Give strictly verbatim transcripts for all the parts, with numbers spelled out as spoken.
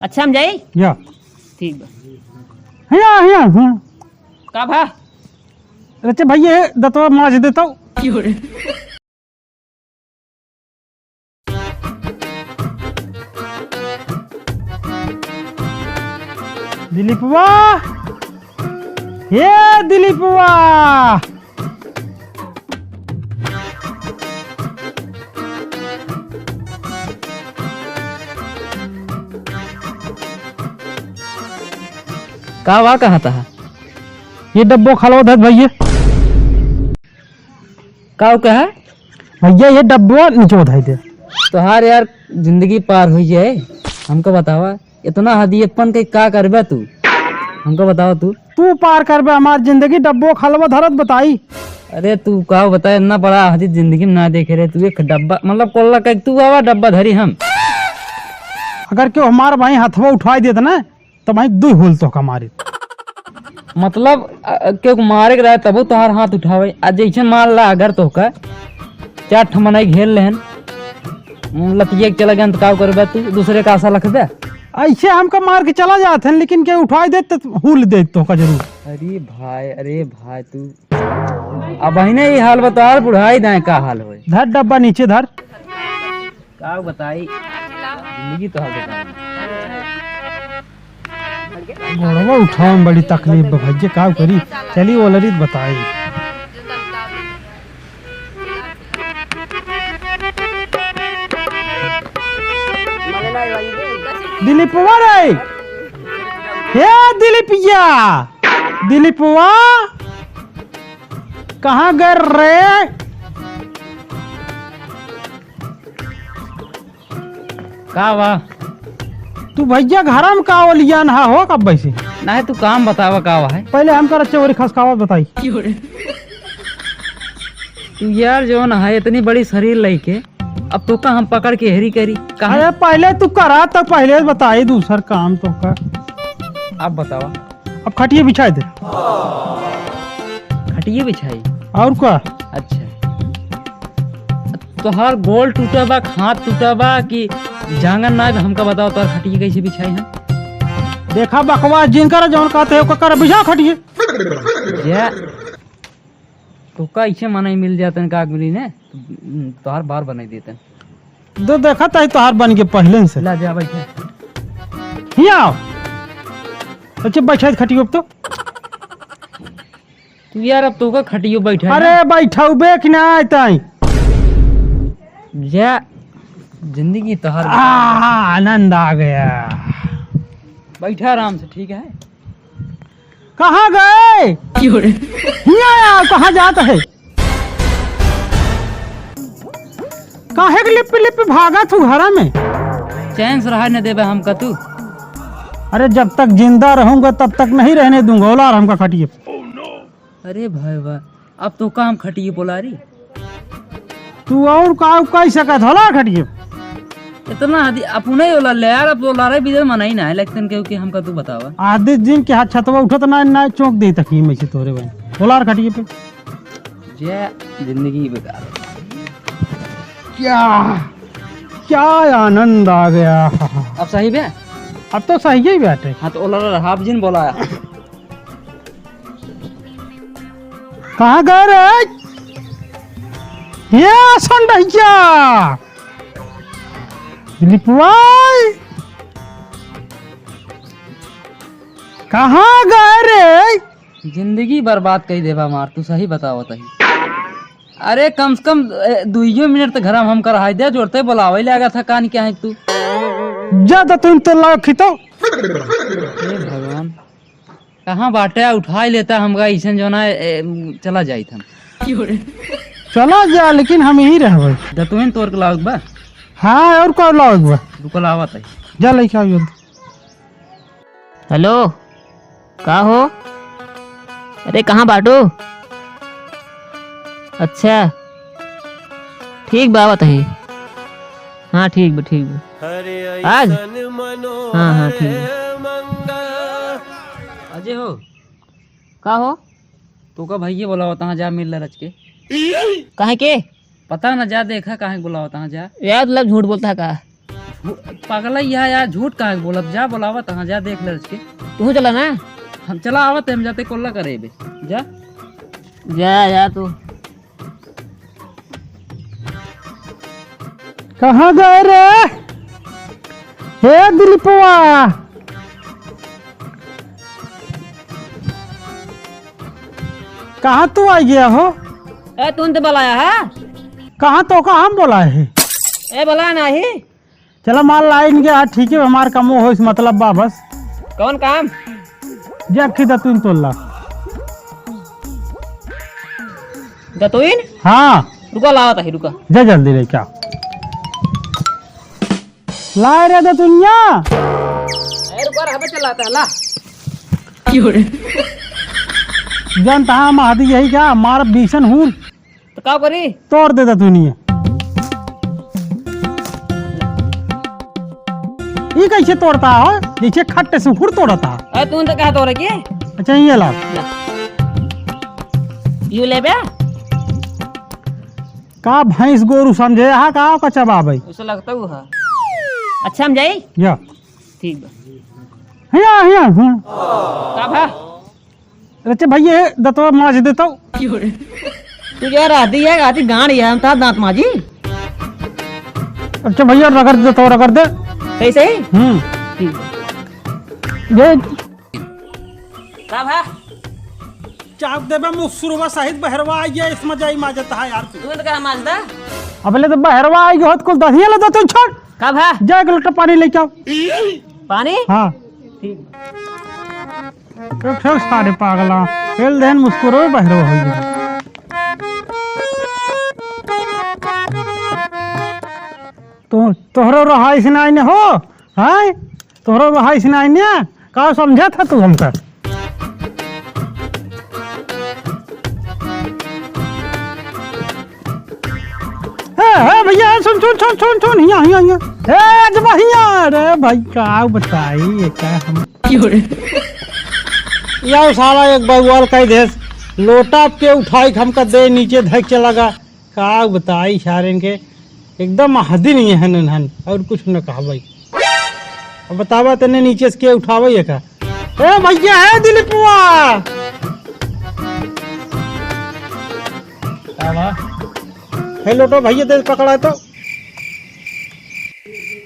अच्छा, हम जाई? या। ठीक बा। हिया, हिया, हिया। का भा? अच्छा भैया, दतवा माज देतउ। दिलीपवा, हे दिलीपवा। का वा कहत हा? ये डब्बो खालो धत भैया। का कहा? भैया, ये डब्बो निचो धइ दे। तोहार यार जिंदगी पार होइ जाए, हमका बतावा, इतना हदियतपन के का करबे तू? हमका बतावा तू। तू पार करबे हमार जिंदगी, डब्बो खलवा धरत बताई। अरे तू का बताए, इतना बड़ा हदी जिंदगी में ना देखे रहे तू, एक डब्बा, मतलब कोल्ला का तू आवा डब्बा धरी हम। अगर केहू हमार भाई हथवा उठाई देत ना, तो भाई दुई होल तोहका मारे। मतलब, अ, अ, केहू मारे के रहे तबो तोहार हाथ उठावे। आ जैसे मान ला अगर तोहका चार ठो मनई घेर लेहन, लतिया के चला गया तो का करबे तू? दूसरे का आशा रखबे? ऐसे हमका मार के चला जात हन, लेकिन केहू उठाई देत तो हुल देत तोहका जरूर। अरे भाई, अरे भाई तू, अब ही नहीं हाल बता, बुढ़ाई दाएं का हाल होए। धर डब्बा नीचे धर। का बताई, जिंदगी तो हर बताई। गोड़वा उठावे में बड़ी तकलीफ बा भैया, का करी? चली वो ललित बताई। दिलीपवा रे, हे दिलीपिया, दिलीपवा, कहाँ गए रे? का बा? तू भैया घरा में का ओलियान हा हो कब वैसे? नाही, तू काम बतावा का बा है? पहले हम कर चोरी खसकावत बताई। तू यार जौन है इतनी बड़ी शरीर लइके, अब तोका हम पकड़ के हेरी करी? कहाँ? अरे पहले तू करा तो पहले बताई दूसर काम तोका। अब बतावा। अब खटिया बिछाई दे। खटिया बिछाई? और का? अच्छा। तोहार गोल टूटा बा, हाथ टूटा बा कि जांगर ना बा, हमका बतावा, तोहार खटिया कैसे बिछाई हम? देखा बकवास जिन करा, जौन कहते हो, ओकर बिछा खटिया। या, तोका ऐसे मनई मिल जातन का मिली ने, तोहार बार बनाई देतन। दो देखा ताई तोहार बन के पहले से। ला जा बैठे। हिया आओ। अच्छा बैठा खटियो अब तो। तू यार अब तोका खटियो बैठा है अरे ना? बैठाऊ बे कि ना आए ताई। जा, जिंदगी तोहार। आहा, आनंद आ गया। बैठा आराम से, ठीक है? कहाँ गए? क्यों रे? हिया आओ, कहाँ जात है? काहे के लिप लिप भागा तू घरा में? चैन से रहा न देबे हमका तू। अरे जब तक जिंदा रहूंगा तब तक नहीं रहने दूंगा। ओलार हमका खटिए। अरे भाई वाह, अब तोका हम खटिए बोला री। तू और का कह सकत होला खटिए? इतना आदि अपने ओलार ले यार, अब ओलारे बिदर मनाई ना है, लेकिन क्योंकि हमका तू बतावा। आदि जिन के हाथ छतवा उठत ना, ना चौंक दे तक ही में से तोरे भाई। ओलार खटिए पे। जे जिंदगी बेकार। क्या, क्या आनंद आ गया। अब सही बे? अब तो सही ही बाटे। हाँ, तो ओला रहा, आप जिन बोला। कहाँ गए रे? ये संडहिया। दिलीपवा। कहाँ गए रे? जिंदगी बर्बाद कई देबा मार, तू सही बतावत ही। अरे कम से कम, ए, दुइयो मिनट त घर में हमका रहाई दे, जोरते बोलावे लागा था कान क्या है तू? जा त तुम तो लाओ खितो। हे भगवान, कहाँ बाटे, उठाई लेता हमका, ऐसन जो ना, ए, चला जाइत हम। चला जा, लेकिन हम यही रहबे। दतुइन तोर के लाओ बा। हाँ, और का लाओ बा? रुको लावत है। जा लेके आओ जल्दी। हेलो, का हो? अरे, कहाँ बाटू? अच्छा, ठीक बा, आवत ही। हाँ, ठीक बा, ठीक बा। आज? हाँ, हाँ, ठीक बा। अजय हो। का हो? तोका भैया बोलावत हा, जा मिल ले रच के। काहे के? पता ना, जा देखा काहे बोलावत हा, जा। यार, मतलब झूठ बोलता है का? पागल है या, या झूठ काहे बोलत? जा बोलावत, हाँ, जा देख ले उसके। तू चला ना। हम चला आवत है, हम जाते कोल्ला करे बे। जा। जा, जा तू। कहाँ गए रे? हे दिलीपवा, कहाँ तू आ गया हो? ए, तू तो बुलाया है? कहाँ तो का हम बोला है? ए, बोला नहीं। चला माल लाइन के, हाँ, ठीक है, हमार कमो हो, इस मतलब बा बस। कौन काम? जा, अक्खी दतुइन तोड़ ला। दतुइन? हाँ। रुका, लावत है, रुका। जा जल्दी लेके आ। ला रे दतुनिया। ए, रुका, रहबे चलाता है, ला। जानता हाँ, महदी यही क्या, मार बीसन हूँ। तो का करी? तोड़ दे दतुनिया। ई कैसे तोड़ता हो? जैसे खट्टे सुखुर तोड़ता। अरे तू तो कहा तोड़े की? अच्छा, ये ला। ला। यू लेबे? का भैंस गोरू समझे हा का का चबाबै? उसे लगता हुआ। अच्छा, हम जाई? या। ठीक बा। हिया, हिया, हिया। का भा? अच्छा भैया, दतवा माज देता हूँ। तू यार आती है, आती गांड है, हम तार दांत माजी। अच्छा भैया, रगड़ दे तो, रगड़ दे। सही, सही? हम्म। ठीक है। ये का भा? चाप देबे मुसुरवा सहित बहरवा आ गया, इसमें जाई माजत है यार तू। तू तो कहा माजदा? अबले तो बहरवा आई होत कुल दहिया ले दे तू छोड़। का भा? जा एक लोटा पानी लेके आओ। पानी? हाँ। ठीक। एक ठो सारे पागला, फेल देन मुस्कुरो बहरो हो गया। तो तोहरो रहाई से नाई ने हो, हैं? तोहरो रहाई से नाई ने, का समझा था तू हमका? ए, ए, भैया, ए, सुन, सुन, हिया, हिया, हिया। ए, अजबा हिया, अरे भाई, का बताई, ये का हम क्यों रे? यार, साला एक बवाल कह दे, लोटा के उठाई के हमका दे, नीचे धक चला गा। का बताई सारेन के, एकदम हदी नहीं है नन्हन, और कुछ न कहबै। अब बतावा तने नीचे से के उठावे ये का? ए भैया, हे दिलीपुआ! का बा? हे लोटो भैया दे पकड़ा तो।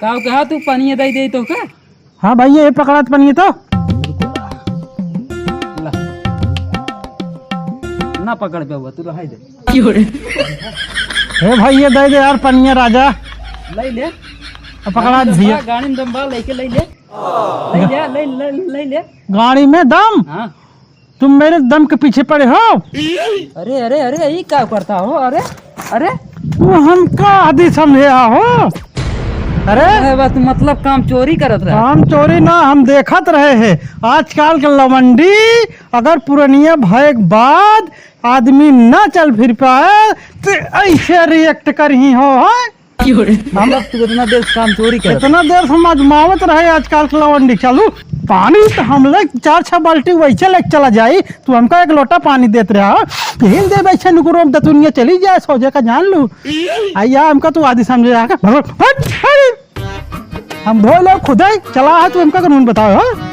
का कहा तू पानी दे दे तो का? हाँ भैया, ये पकड़ा तो पानी तो। ला। ना पकड़ पे हुआ, तू रहाई दे। हे भैया, दे दे यार पनिया राजा। ले ले। अब पकड़ा गाड़ी में दम भैया। बा, गाड़ी में दम बा, लेके ले ले। ले ले, ले, ले, ले ले। गाड़ी में दम? हाँ। तुम मेरे दम के पीछे पड़े हो। अरे, अरे, अरे, ये क्या करता हो? अरे, अरे। तू हमका आदि समझे हो? अरे। अरे, बस मतलब काम चोरी करत रहे। काम चोरी ना, हम देखत रहे हैं। आजकल के लवंडी अगर पुरनिया भय के बाद आदमी ना चल फिर पाए, तो ऐसे react करही हो, हाँ? क्यों रे? मतलब तू इतना देर से काम चोरी करत इतना देर से हम आजमावत रहे, आजकल के लवंडी चालू। पानी तो हम ले चार छह बाल्टी वैसे लेके चला जाई, तू हमका एक लोटा पानी देत रहा। हिल दे वैसे नुकरो में दतुनिया चली जाए, सोझे का जान लू। आ या हमका तू आदि समझे आके, भगवान, हट, हट। हम धो लो खुदे, चला है तू हमका कानून बताओ, हाँ?